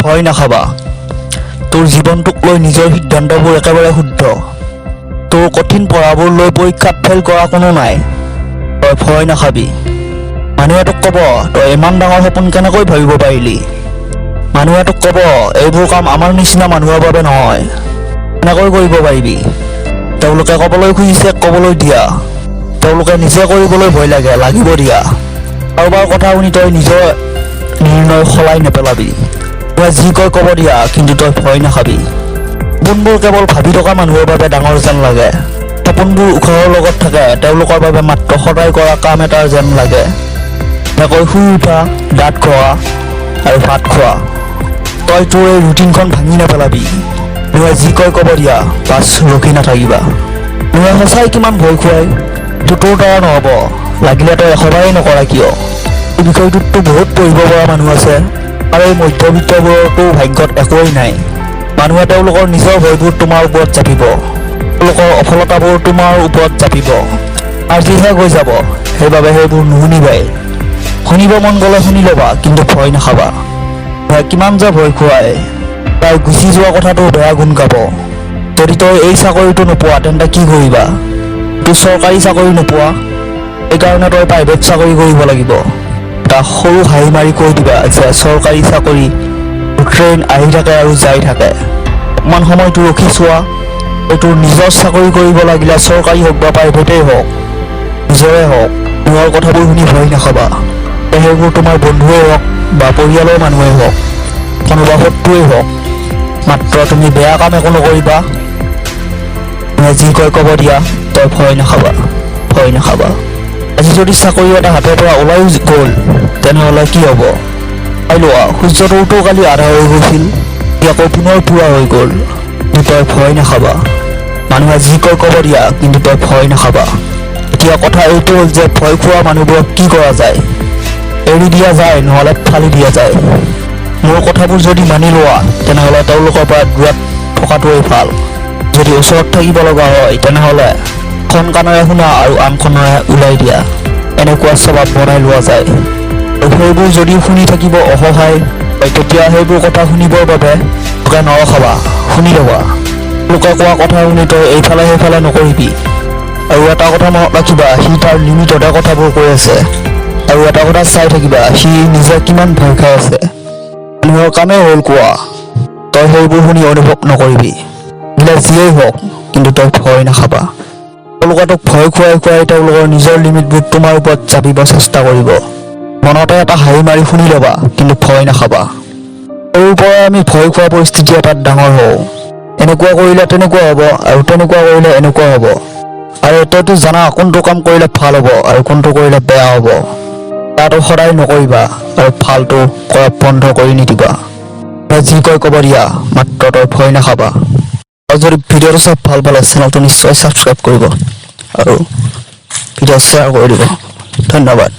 ভয় নাখাবা। তোৰ জীৱনটোক লৈ নিজৰ সিদ্ধান্তবোৰ একেবাৰে শুদ্ধ। তোৰ কঠিন পঢ়াবোৰ লৈ পৰীক্ষাত ফেইল কৰা কোনো নাই। তই ভয় নাখাবি। মানুহে তোক ক'ব, তই ইমান ডাঙৰ সপোন কেনেকৈ ভাবিব পাৰিলি? মানুহে তোক ক'ব, এইবোৰ কাম আমাৰ নিচিনা মানুহৰ বাবে নহয়, কেনেকৈ কৰিব পাৰিবি? তেওঁলোকে ক'বলৈ খুজিছে, ক'বলৈ দিয়া। তেওঁলোকে নিজে কৰিবলৈ ভয় লাগে, লাগিব দিয়া। কাৰোবাৰ কথা শুনি তই নিজৰ নিৰ্ণয় সলাই নেপেলাবি। তই যি কয় ক'ব দিয়া, কিন্তু তই ভয় নাখাবি। সপোনবোৰ কেৱল ভাবি থকা মানুহৰ বাবে ডাঙৰ যেন লাগে। সপোনবোৰ উশাহৰ লগত থাকে, তেওঁলোকৰ বাবে মাত্ৰ সদায় কৰা কাম এটাৰ যেন লাগে, যেনেকৈ শুই উঠা, দাঁত ঘঁহা আৰু ভাত খোৱা। তই তোৰ এই ৰুটিনখন ভাঙি নেপেলাবি। মানুহে যি কয় ক'ব দিয়া, বাছ, ৰখি নাথাকিবা। মানুহে সঁচাই কিমান ভয় খুৱাই, কিন্তু তোৰ দ্বাৰা নহ'ব, লাগিলে তই এশবাৰেই নকৰা কিয়। এই বিষয়টোততো বহুত পঢ়িব পৰা মানুহ আছে আৰু এই মধ্যবিত্তবোৰৰতো ভাগ্যত একোৱেই নাই। মানুহে তেওঁলোকৰ নিজৰ ভয়বোৰ তোমাৰ ওপৰত জাপিব, তেওঁলোকৰ অফলতাবোৰ তোমাৰ ওপৰত জাপিব, আজিহে গৈ যাব। সেইবাবে সেইবোৰ নুশুনিবাই। শুনিব মন গ'লে শুনি ল'বা, কিন্তু ভয় নাখাবা। মানুহে কিমান যে ভয় খুৱাই। তাই গুচি যোৱা কথাটো বেয়া গুণ গাব। যদি তই এই চাকৰিটো নোপোৱা, তেন্তে কি কৰিবা? তোৰ চৰকাৰী চাকৰি নোপোৱা, সেইকাৰণে তই প্ৰাইভেট চাকৰি কৰিব লাগিব। এটা সৰু হাঁহি মাৰি কৈ দিবা যে চৰকাৰী চাকৰি ট্ৰেইন আহি থাকে আৰু যাই থাকে। অকণমান সময়টো ৰখি চোৱা। তই তোৰ নিজৰ চাকৰি কৰিব লাগিলে চৰকাৰী হওক বা প্ৰাইভেটেই হওক, নিজৰে হওক। মানুহৰ কথাবোৰ শুনি ভয় নাখাবা। সেইবোৰ তোমাৰ বন্ধুৱেই হওক বা পৰিয়ালৰ মানুহেই হওক, কোনোবা শত্ৰুৱেই হওক, মাত্ৰ তুমি বেয়া কাম একো নকৰিবা। মানুহে যি কয় ক'ব দিয়া, তই ভয় নাখাবা, ভয় নাখাবা। আজি যদি চাকৰি এটা হাতৰ পৰা ওলাইও গ'ল, তেনেহ'লে কি হ'ব? চাই লোৱা, সূৰ্যটোতো কালি আধা হৈ গৈছিল, সি আকৌ পুনৰ পূৰা হৈ গ'ল। কিন্তু তই ভয় নাখাবা। মানুহে যি কয় ক'ব দিয়া, কিন্তু তই ভয় নাখাবা। এতিয়া কথা এইটো হ'ল যে ভয় খোৱা মানুহবোৰক কি কৰা যায়? এৰি দিয়া যায়, নহ'লে ফালি দিয়া যায়। মোৰ কথাবোৰ যদি মানি লোৱা, তেনেহ'লে তেওঁলোকৰ পৰা দূৰত থকাটোৱেই ভাল। যদি ওচৰত থাকিব লগা হয়, তেনেহ'লে এখন কাণেৰে শুনা আৰু আনখনেৰে ওলাই দিয়া, এনেকুৱা স্বভাৱ বনাই লোৱা যায়। আৰু সেইবোৰ যদি শুনি থাকিব অসহায় হয়, তেতিয়া সেইবোৰ কথা শুনিবৰ বাবে লোকে নৰখাবা, শুনি ল'বা। লোকে কোৱা কথা শুনি তই এইফালে সেইফালে নকৰিবি। আৰু এটা কথা মনত ৰাখিবা, সি তাৰ লিমিটতে কথাবোৰ কৈ আছে। আৰু এটা কথা চাই থাকিবা, সি নিজে কিমান ভয় খাই আছে। মানুহৰ কামেই হ'ল কোৱা। তই সেইবোৰ শুনি অনুভৱ নকৰিবি। বোলে যিয়েই হওক, কিন্তু তই ভয় নাখাবা। তেওঁলোকে তোক ভয় খুৱাই খুৱাই তেওঁলোকৰ নিজৰ লিমিটবোৰ তোমাৰ ওপৰত জাপিব চেষ্টা কৰিব। মনতে এটা হাঁহি মাৰি শুনি ল'বা, কিন্তু ভয় নাখাবা। সৰুৰ পৰাই আমি ভয় খোৱা পৰিস্থিতি এটাত ডাঙৰ হওঁ। এনেকুৱা কৰিলে তেনেকুৱা হ'ব আৰু তেনেকুৱা কৰিলে এনেকুৱা হ'ব। আৰু তইতো জানা কোনটো কাম কৰিলে ভাল হ'ব আৰু কোনটো কৰিলে বেয়া হ'ব। বেয়াটো সদায় নকৰিবা আৰু ভালটো কৰা বন্ধ কৰি নিদিবা। তই যি কয় ক'ব দিয়া, মাত্ৰ তই ভয় নাখাবা। আৰু যদি ভিডিঅ'টো চাই ভাল পালে, চেনেলটো নিশ্চয় ছাবস্ক্ৰাইব কৰিব আৰু ভিডিঅ' শ্বেয়াৰ কৰি দিব। ধন্যবাদ।